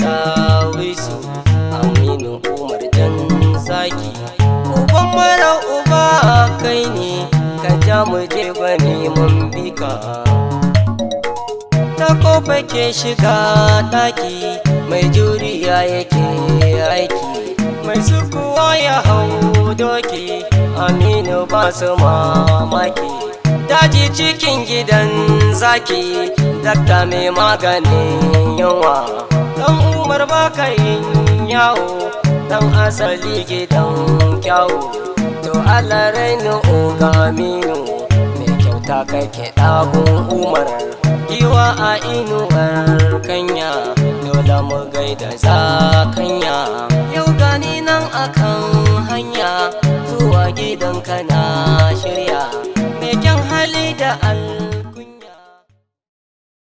Dawisu, Aminu Umar Jan Zaki. Uban mara uba kai ne, ka ja mu je gwani mun bika. Ta kofa ke shiga ɗaki, mai juriya yake aiki, mai sukuwa ya hau doki, Aminu ba su mamaki. Daji cikin gidan zaki, dakta mai maganin yawa. Dan Umar baka yin yawo, dan asali gidan kyawu. To Allah raini oga Aminu, mai kyauta kake ɗagun Umar. Giwa a inuwar kanya, dole mu gaida zakanya. Yau gani nan akan hanya, zuwa gidanka na shirya. Mai kyan hali da al